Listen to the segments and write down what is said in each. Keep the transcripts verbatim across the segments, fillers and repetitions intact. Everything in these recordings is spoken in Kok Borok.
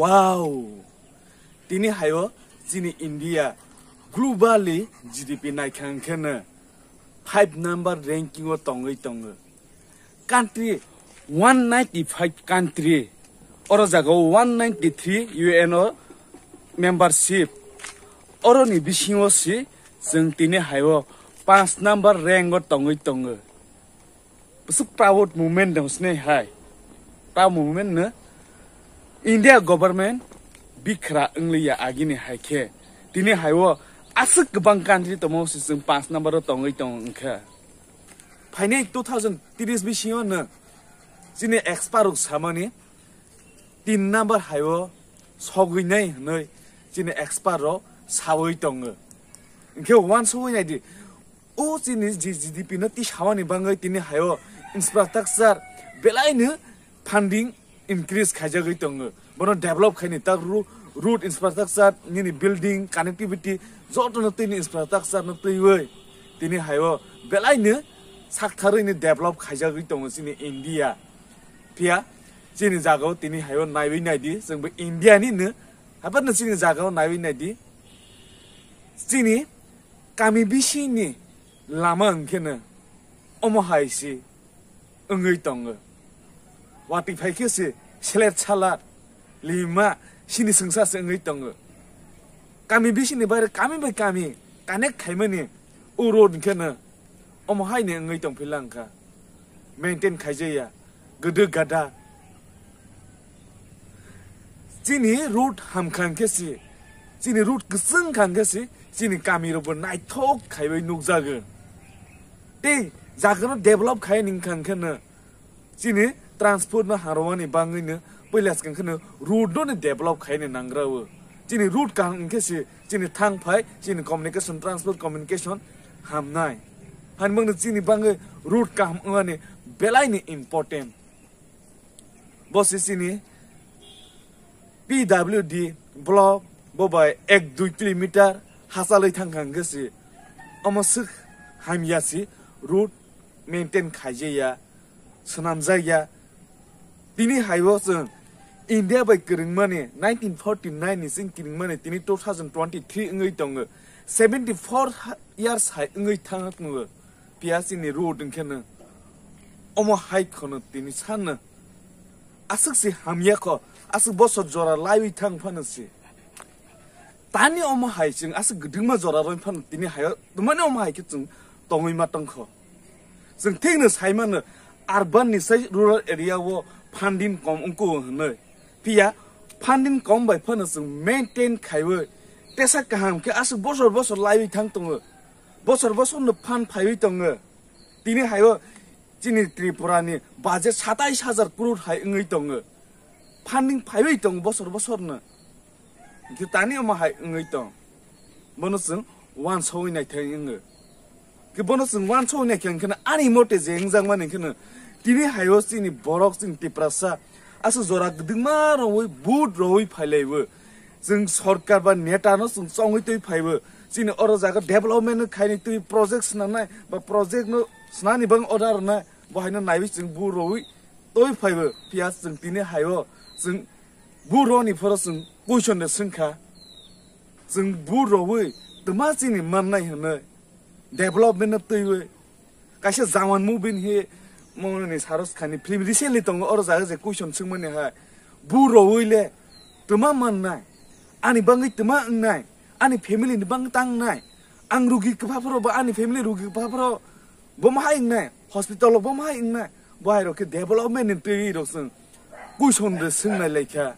Wow! Tini hayo chini India globally G D P naikha hwnkhe no five number ranking o tongwi tongo. Country one ninety five country, oro jaga o one ninety three U N o membership, oroni bisingo si chwng tini hayo panch number rank o tongwi tongo. Bwswk proud moment no sinai hai. Proud moment no India government bikhra wngliya agini hai khe. Tini hai o aswk kwbang country tongmo se chwng panch number o tongwi tong wngkha. Phainai two thousand tris bisingo no chini expert rok samani tin number hai o sogwi nai hwnwi chini expert rok sawi tongo. Hwnkhe uansugwi naidi, o chini G D P no tisawani bagwi tini hayo infrastructure belaino funding increase khaijagwi tongo. Bono develop khaini tak ro-, road infrastructure, nini building, connectivity, jotono tini infrastructure no twiwi tini hayo belaino saktharwi ni develop khaijagwi tongo chini India. Phiya chini jagao tini hayo naiwi naidi, chwngbo India ni no, haphano chini jagao naiwi naidi. Chini kami bisingni lama hwnkhe no omo hai se wngwi tongo. Watwi phai khe se selet salat lima sini swngsa se wngwi tongo. Kami bisingni baire kami bai kami connect khaimani o road hwnkhe no omo hai ni wngwi tongphila wngkha. Maintain khaijaya, gada gada. Chini road hamkha hwnkhe si, chini road kwchwng kha hwnkhe si, chini kami rokbo naithok khaiwi nukjago. Tei jagano develop khai ningkha hwnkhe no, chini transport no harwani bagwi no puila swkang kheno road no ni develop khai ni nangra o. Chini road kaham hwnkhe si, chini thang phai, chini communication, transport communication hamnai. Hani bagwi chini bagwi road kaham wngmani belai ni important. Bo se chini P W D block bo bai ek dui kilometer hachalwi thangkha hwnkhe se omo swk hamya se road maintain khaijaya, swnamjakya. Tini hai o chwng India bai kwrwngmani nineteen forty nine ni chwng kwrwngmani tini two thousand twenty three wngwi tongo, seventy four years hai wngwi thang tongo. Phiya chini road hwnkhe no omo hai khono tini sano aswk se hamya kho, aswk bosor jora laiwi thang phano se. Tani omo hai chwng aswk gwdwngma jora rwi phano tini hayo, twmani omo hai khe chwng tongwi ma tongkho. Chwng thikno sai mano urban ni sai rural area o funding kom wngkho hwnwi. Phiya funding kom bai phano chwng maintain khaiwi tesa kaham khe aswk bosor bosor laiwi thang tongo. Bosor bosor no fund phaiwi tongo. Tini hayo chini Tripura ni budget satais hajar crore hai wngwi tongo. Funding phaiwi tongo bosor bosor no. Hwnkhe tani omo hai wngwi tong. Bono chwng uansugwi naithai wngo. Hwnkhe bono chwng uansugwi naikha hwnkhe ani mote je wngjakmani hwnkhe tini hayo chini borok chini Tiprasa aswk jora kwdwkma rwui vote rwui phailaibo. Chwng sorkar ba neta no chwng chongwi twi phaibo. Chini oro jaga development no khaini twi project swnamnai ba project no swnani bagwi order rwnai. Bo haino naiwi chwng vote rwui twi phaibo. Phiya chwng tini hayo chwng vote rwni phoro chwng question de swngkha. Chwng vote rwui twma chini mannai hwnwi development no twiwi. Kaisa Jawan movie ni he moni Shahrukh Khan ni film recently tongo, oro jaga je question swngmani hai, vote rwui le twma mannai, ani bagwi twma wngnai, ani family ni bagwi tangnai, ang rugi kwpha phoro ba ani family rugi kwpha phoro bo ma hai wngnai, hospital o bo ma hai wngnai, bo hai rok khe development ni twi rok chwng question de swngnai laikha.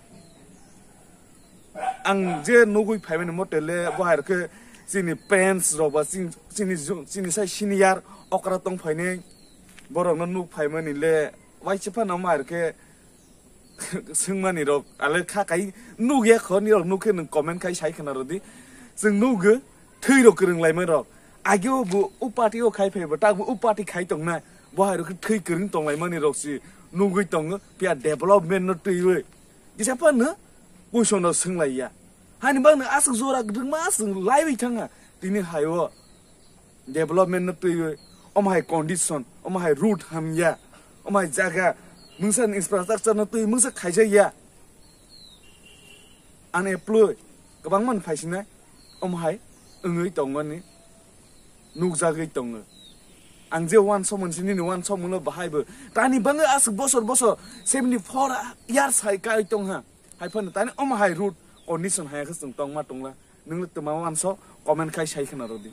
Ang je nugui phaimani mote le bo hai rok khe chini parents rok ba chini, chini ju-, chini sai senior okra tong phainai borok no nuk phaimani le waisa phano ma hai rok khe swngmani rok ale kha kai nugya kho ni rok nuk khe nwng comment khai sai khna rw di. Chwng nugo thwi rok kwrwng laimani rok. Ageo bo u party o khai phai bo tak bo u party khai tongnai. Bo hai rok khe thwi kwrwng tong laimani rok si nugui tongo. Phiya development no twiwi kisa phano question rok swng lai ya. Hani bagwi aswk jora kwrwngma aswk laiwi thangha tini hai o. Development no twiwi omo hai condition, omo hai road hamya, omo hai jaga mungsa ni infrastructure no twi mungsa khaijak ya. unemployed, kwbangma ni phaisinai, omo hai wngwi tongmani nukjagwi tongo. Ang je uansukmani si nini uansukmano bahai bo tani bangwi aswk bosor bosor seventy four years hai kai tongha. Hai phano tani omo hai root condition hai khe chwng tongma tongla. Nwng le twma uansuk comment khai sai khna rwdi.